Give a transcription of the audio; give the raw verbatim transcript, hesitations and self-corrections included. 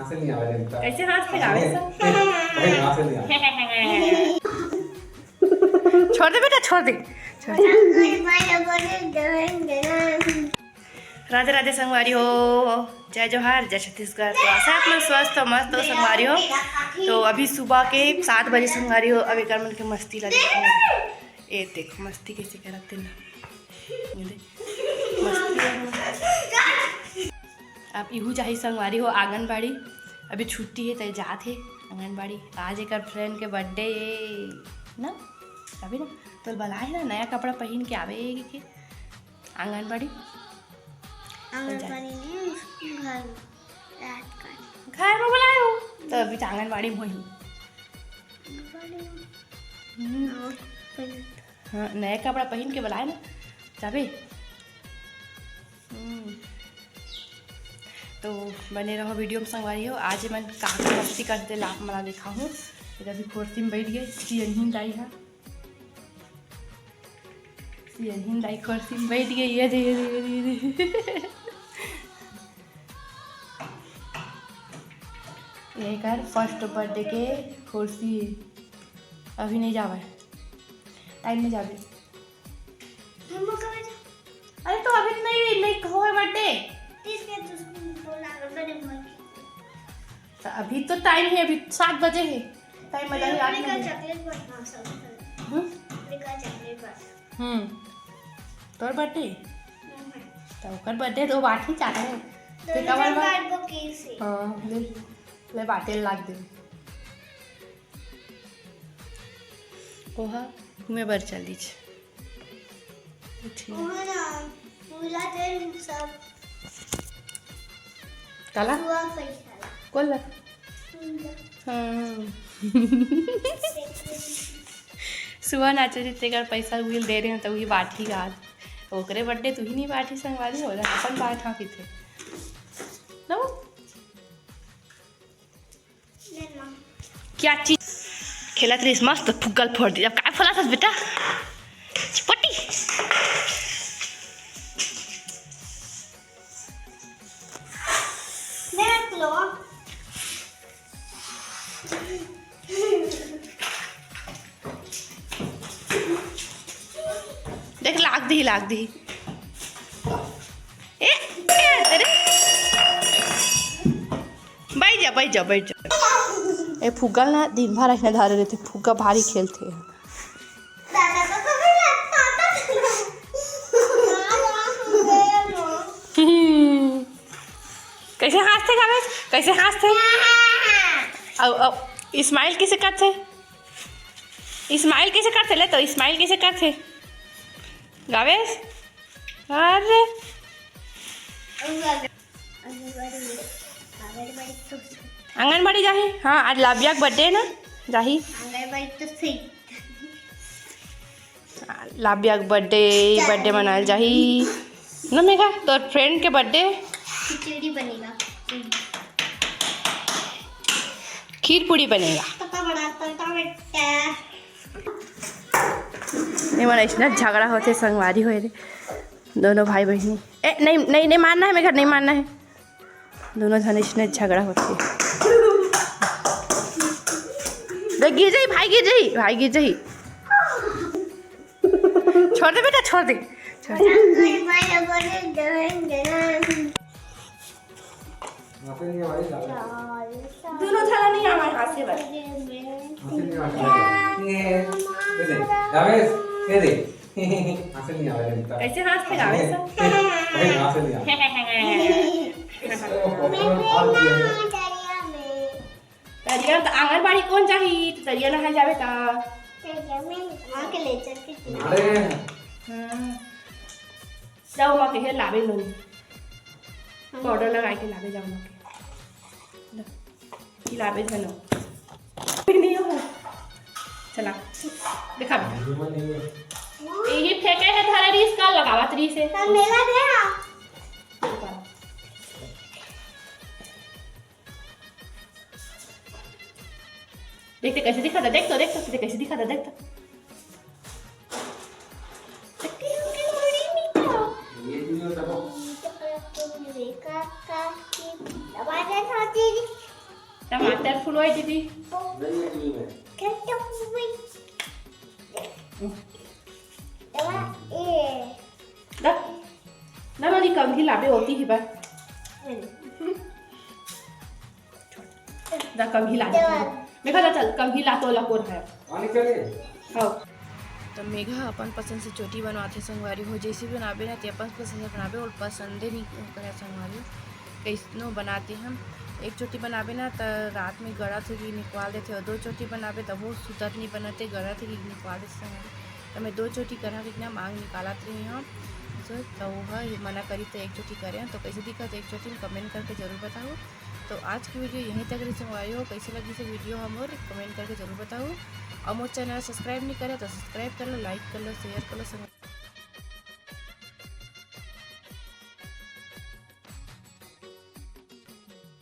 हाथ से नहीं आ रहा है इनका। कैसे हाथ से गावे सब? भाई, हाथ से नहीं आ रहा। छोड़ दे बेटा, छोड़ दे, छोड़ दे। राधे राधे संगवारी हो, जय जोहार, जय छत्तीसगढ़। तो आशा आप मन स्वस्थ हो, मस्त हो संगवारी हो। तो अभी सुबह के सात बजे संगवारी हो, अब एकर मन के मस्ती ला देखो। ए देखो मस्ती कैसे करत हे ना, ये देख, मस्ती। अब इहू जाही संगवारी हो आंगनबाड़ी, अभी छुट्टी हे त जात हे आंगनबाड़ी। आज एकर फ्रेंड के बर्थडे हे ना, अभी ना तोल बलाए हे ना, नया कपड़ा पहिन के आवे के आंगनबाड़ी। आंगनबाड़ी नहीं, घर में, रात का। घर में बुलाए हो तो अभी तो आंगनबाड़ी में होही। आंगनबाड़ी में। हम्म। और पहले हाँ, नया कपड़ा पहिन के बलाए ना जाबे। हम्म। तो बने रहो वीडियो में संगवारी हो। आज मन का का मस्ती करते ला आप मन ला दिखाहूँ। फिर अभी कुर्सी में बैठ गए, सियनहीन दाई हा, सियनहीन दाई कुर्सी में बैठ गई। ये दे, ये दे, ये दे, ये दे। ये कर फर्स्ट बर्थडे के कुर्सी अभी नहीं जावे, टाइम में जावे। मम्मा कहाँ जा? अरे तो अभी तो नहीं, नहीं होए बर्थडे। ठीक है, तो उसको बोला, बड़े भाई। तो अभी तो टाइम है, अभी सात बजे है। टाइम में जाही आठ बजे। चॉकलेट बना सब। हम्म? चॉकलेट बना। हम्म। तोर बर्थडे? हम्म। तो ओकर बर्थडे तो बात ही चॉकलेट। तो ते कवर बार? हाँ, ले, ले बाटे लाग दे। ओहा घूमे बर चलिच। ठीक। ओहा ना, पूरा दिन सब काला? सुआ पैसा। कोन ला? पूरा। हाँ। सुआ नाचो जी, तेकर पैसा उही दे रहे हैं, तो उही बांटी आज। ओकरे बर्थडे तू ही नहीं बांटी संगवारी हो, अपन बांट हाँ किथे। लो। क्या चीज खेलत रहिस, मस्त फुग्गा ल फोड़ दी। अब काय फुलात हस बेटा? चिपटी। देख, लाग दी, लाग दी। ए, ए, अरे। बैठ जा, बैठ जा, बैठ जा। ए, फुग्गा ल ना दिन भर अइसने धरे रहिथे, फुग्गा भारी खेलथे। हम्म। कैसे हाँसथे गावे? कैसे हाँसथे? अब, अब smile किसे करथे? Smile किसे करथे? ले तो smile किसे करथे? गावेस? अरे। आंगनबाड़ी जाही। हाँ, आज लाबिया के बर्थडे ना, जाही। आंगनबाड़ी तो सही। लाबिया के बर्थडे, बर्थडे मनाल जाही ना मेघा, तोर फ्रेंड के बर्थडे। खिचड़ी बनेगा। खीर पूड़ी बनेगा। पका बड़ा, पका बेटा। ये मन ऐसना झगड़ा होथे, संगवारी होए रे, दोनों भाई बहिनी। ए, नहीं, नहीं, नहीं मारना है, मेरे घर नहीं मारना है। दोनों झन इसने झगड़ा होथे। देख, गिर जाही, भाई गिर जाही, भाई गिर जाही। छोड़ दे बेटा, छोड़ दे, छोड़ दे। दोनों झन नहीं आवा हाथ से बस। ये, ये दे, रमेश, ये दे। हाथ से नहीं आवा रे बेटा। कैसे हाथ से गावे सब? भाई, हाथ से नहीं आवा। तरिया त आंगनबाड़ी कोन जाही? त तरिया नहाए जाबे त। तरिया में माँ के ले चल के। अरे। हाँ। जाओ माँ के लाबे नोनी। पाउडर लगा के लाबे जाओ माँ के। ला। खिलाबे झनो। नहीं हो। चला। दिखा बेटा। यही फेंके है धारा रीस का लगावत रीस है। मेला दे ना। देख तो कैसे दिखा था, देख तो, देख तो, कैसे दिखा था, देख तो। ये भी नहीं होता। तेल फुलवाई दीदी। दा, ना ना, कम ही लाबे होती ही बा। दा, कम ही ला। देखा दा, चल, कम ही ला तो लकोर है। हाँ। तो मेघा अपन पसंद से चोटी बनवाथे संगवारी हो, जैसे भी बनाबे ना, ते अपन पसंद से बनाबे, और पसंदे नहीं करे संगवारी हो। कैसनो बनाते हम, एक चोटी बनाबे ना, तो रात में गड़ा थे कि निकवाल देथे, और दो चोटी बनाबे, तो वो सुतत नहीं बनते, गड़ा थे कि निकवाल देथे संगवारी। तो मैं दो चोटी करा के ना मांग निकालत रही हूँ। So, तो वह मना करी तो एक चोटी करे, तो कैसे दिखत एक चोटी में comment करके जरूर बताओ। तो आज की वीडियो यहीं तक रही संगवारी हो। कैसे लगी से वीडियो हमर comment करके जरूर बताओ, और मोर चैनल सब्सक्राइब नहीं करे तो सब्सक्राइब कर लो, लाइक कर लो, शेयर कर लो संगवारी।